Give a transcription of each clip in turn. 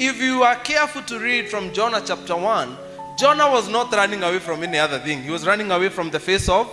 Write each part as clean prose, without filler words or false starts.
If you are careful to read from Jonah chapter 1, Jonah was not running away from any other thing. He was running away from the face of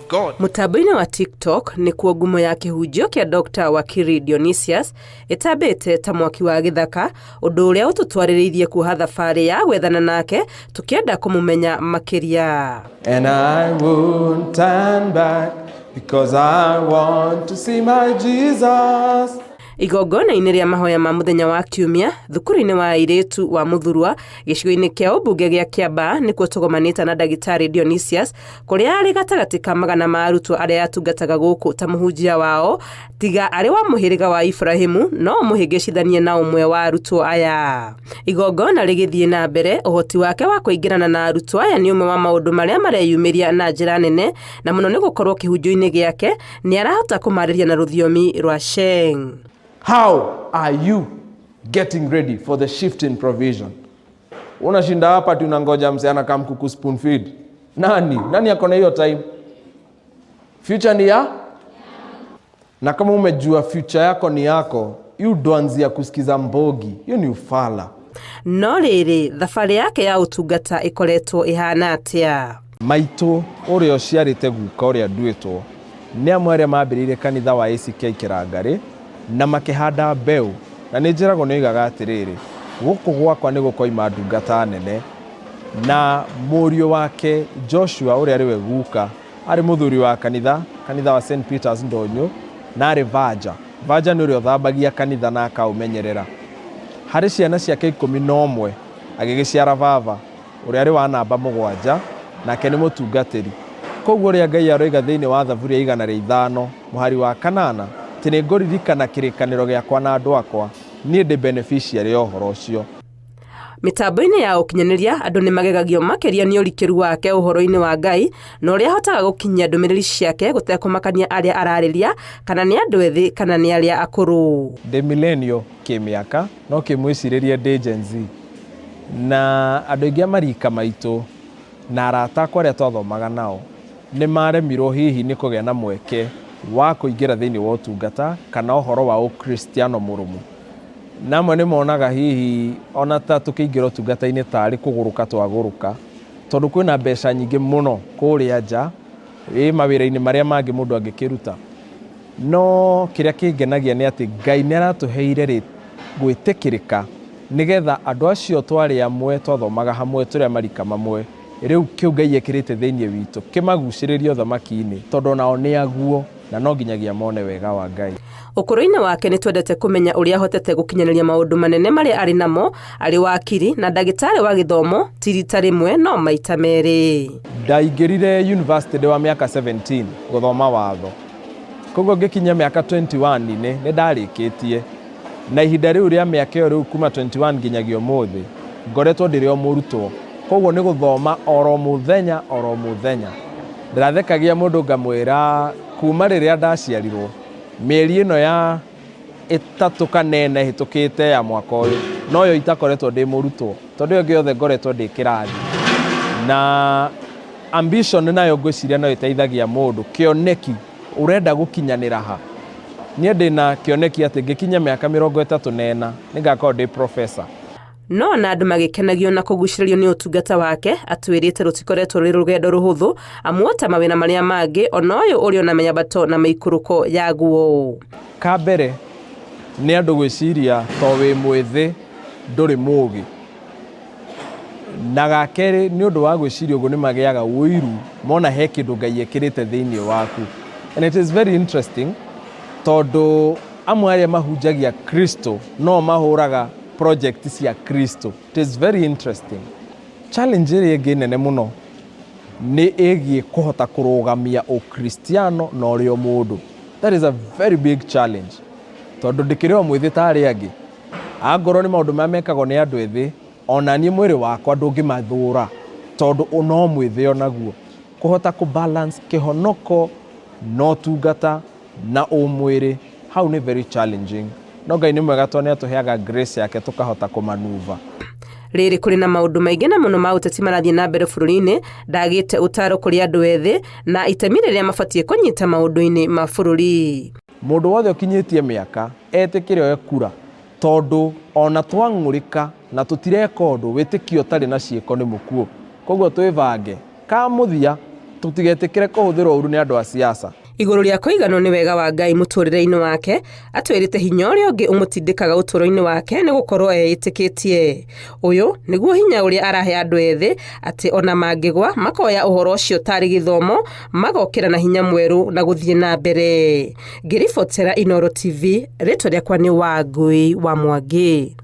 God. Mũtambo-inĩ wa TikTok nĩkuo ngumo ya kĩhunjio kĩa Dr. Wakiri Dionysius ĩtambĩte ta mwaki wa gĩthaka, ũndũ ũrĩa ũtũtwarĩrĩirie kuoha thabarĩ ya gwethana nake tũkĩenda kũmũmenya makĩria. And I won't turn back because I want to see my Jesus. Igongona-inĩ rĩa mahoya ma mũthenya wa Kiumia thukuru-inĩ wa airĩtu wa Mũthurwa gĩcigo-inĩ kĩa ũmbunge gĩa Kĩambaa nĩkuo tũgomanĩte na ndagĩtarĩ Dionysius, kũrĩa arĩ gatagatĩ ka magana ma arutwo arĩa atungataga gũkũ ta mũhunjia wao. Tiga arĩ wa mũhĩrĩga wa Ibrahimu no ũmũhĩngĩcithanie na ũmwe wa arutwo aya. Igongona rĩgĩthiĩ na mbere, ũhoti wake wa kũingĩrana na arutwo aya nĩ ũmwe wa maũndũ marĩa mareyumĩria na njĩra nene, na mũno nĩ gũkorwo kĩhunjio-inĩ gĩake nĩ arahota kũmarĩria na rũthiomi rwa Sheng. How are you getting ready for the shift in provision? Unashinda hapa tu unangoja msee anakam kuku spoon feed. Nani? Nani ako na hiyo time? Future ni ya? Na kama umejua future yako ni yako, hiyo ndo kusikiza mbogi. Hiyo ni ufala. No rĩrĩ, thabarĩ yake ya ũtungata ĩkoretwo ĩhana atĩa? Maitũ ũrĩa ũciarĩte guka ũrĩa nduĩtwo nĩ amwe arĩa mambĩrĩirie kanitha wa ACK Kĩrangarĩ na makĩhanda mbeũ, na nĩ njĩragwo nĩ oigaga atĩrĩrĩ, gũkũ gwakwa nĩ gũkoima ndungata nene. Na mũriũ wake Joshua, ũrĩa arĩ we guka, arĩ mũthuri wa kanitha, kanitha wa St Peters Ndonyo, na arĩ vanja. Vanja nĩ ũrĩa ũthambagia kanitha na akaũmenyerera. Harĩ ciana ciake 11, agĩgĩciara baba ũrĩa arĩ wa namba 7, nake nĩ mũtungatĩri. Koguo ũrĩa Ngai aroiga thĩinĩ wa Thaburi ya 105 mũhari wa 8 atĩ nĩ ngũririkana kĩrĩkanĩro gĩakwa na andũ akwa, niĩ ndĩ beneficiary ya ũhoro ũcio. Mĩtambo-inĩ ya ũkinyanĩria andũ nĩ magegagio makĩria nĩ ũrikĩru wake ũhoro-inĩ wa Ngai na ũrĩa ahotaga gũkinyia ndũmĩrĩri ciake gũtekũmakania arĩa ararĩria kana nĩ andũ ethĩ kana nĩ arĩa akũrũ. Ndĩ millennial kĩmĩaka, no kĩmwĩcirĩrie ndĩ Gen Z, na andũ aingĩ a marika maitũ na arata akwa arĩa twathomaga nao nĩ maremirwo hihi nĩ kũgĩa na mweke wa kũingĩra thĩinĩ wa ũtungata kana ũhoro wa ũkristiano mũrũmu. Na amwe nĩ monaga hihi ona ta tũkĩingĩra ũtungata-inĩ tarĩ kũgũrũka twagũrũka, tondũ kwĩna mbeca nyingĩ mũno kũrĩa nja ĩ mawĩra-inĩ marĩa mangĩ mũndũ angĩkĩruta. No kĩrĩa kĩngenagia nĩ atĩ Ngai nĩ aratũheire gwĩtĩkĩrĩka nĩgetha andũ acio twarĩ amwe, twathomaga hamwe, tũrĩ a marika mamwe, rĩu kĩu Ngai ekĩrĩte thĩinĩ witũ kĩmagucĩrĩrie ũthamaki-inĩ, tondũ onao nĩ aguo na no nginyagia mone wega wa Ngai. Ũkũrũ-inĩ wake nĩ twendete kũmenya ũrĩa ahotete gũkinyanĩria maũndũ manene marĩa arĩ namo arĩ wakiri na ndagĩtarĩ wa gĩthomo, ti rita rĩmwe no maita merĩ. Ndaingĩrire university ndĩ wa mĩaka 17 gũthoma watho, koguo ngĩkinyia mĩaka 21-inĩ nĩ ndarĩkĩtie. Na ihinda rĩu rĩa mĩaka ĩyo rĩu kuma 21 nginyagia ũmũthĩ ngoretwo ndĩrĩ o mũrutwo, koguo nĩ gũthoma oro mũthenya oro mũthenya. Ndĩrathekagia mũndũ ngamwĩra kuma rĩrĩa ndaciarirwo, mĩeri ĩno ya 3 kana 4 ĩhĩtũkĩte ya mwaka ũyũ noyo itakoretwo ndĩ mũrutwo, tondũ ĩyo ĩngĩ yothe ngoretwo ndĩ kĩrathi. Na ambition nayo ngwĩciria no ĩteithagia mũndũ kĩoneki ũrenda gũkinyanĩra ha. Niĩ ndĩna kĩoneki atĩ ngĩkinyia mĩaka 34 nĩngakorwo ndĩ professor. No ona andũ magĩkenagio na kũgucĩrĩrio nĩ ũtungata wake, atwĩrĩte rũtikoretwo rũrĩ rũgendo rũhũthũ, amu ota mawĩra marĩa mangĩ ona ũyũ ũrĩ ona mĩambato na mĩikũrũko yaguo. Ka mbere nĩ andũ gwĩciria to wĩ mwĩthĩ ndũrĩ mũgĩ, na ga kerĩ nĩ ũndũ wa gwĩciria ũguo nĩ magĩaga ũiru mona he kĩndũ Ngai ekĩrĩte thĩinĩ waku. And it is very interesting, tondũ amwe arĩa mahunjagia Kristo no mahũraga project cia Kristo. It is very interesting. Challenge ĩrĩa ĩngĩ nene mũno nĩ ĩgiĩ kũhota kũrũgamia ũkristiano na ũrĩ o mũndũ. That is a very big challenge, tondũ ndĩkĩrĩ o mwĩthĩ ta arĩa angĩ. Angorwo nĩ maũndũ marĩa mekagwo nĩ andũ ethĩ, ona niĩ mwĩrĩ wakwa ndũngĩmathũra, tondũ no mwĩthĩ onaguo. Kũhota kũ balance kĩhonoko na ũtungata na ũmwĩrĩ hau nĩ very challenging, no Ngai nĩ mwega tondũ nĩ atũheaga grace yake tũkahota kũmanuva. Rĩrĩ kũrĩ na maũndũ maingĩ na mũno ma ũteti marathiĩ na mbere bũrũri-inĩ, ndagĩte ũtaro kũrĩ andũ ethĩ na itemi rĩrĩa mabatiĩ kũnyita maũndũ-inĩ ma bũrũri. Mũndũ wothe ũkinyĩtie mĩaka etĩkĩre oe kura. Tondũ ona twang'ũrĩka na tũtireka ũndũ, wĩtĩkio ũtarĩ na ciĩko nĩ mũkuũ. Koguo twĩbange, ka mũthia tũtigetĩkĩre kũhũthĩrwo ũru nĩ andũ a siasa. Igũrũ rĩa kũiganwo nĩ wega wa Ngai mũtũrĩre-inĩ wake, atwĩrĩte hinya ũrĩa ũngĩ ũmũtindĩkaga ũtũũro-inĩ wake nĩ gũkorwo eĩtĩkĩtie. Ũyũ nĩguo hinya ũrĩa arahe andũ ethĩ atĩ ona mangĩgwa makoya ũhoro ũcio tarĩ gĩthomo, magokĩra na hinya mwerũ na gũthiĩ na mbere. Ngĩribotera Inooro TV, rĩtwa rĩakwa nĩ Wangũi wa Mwangi.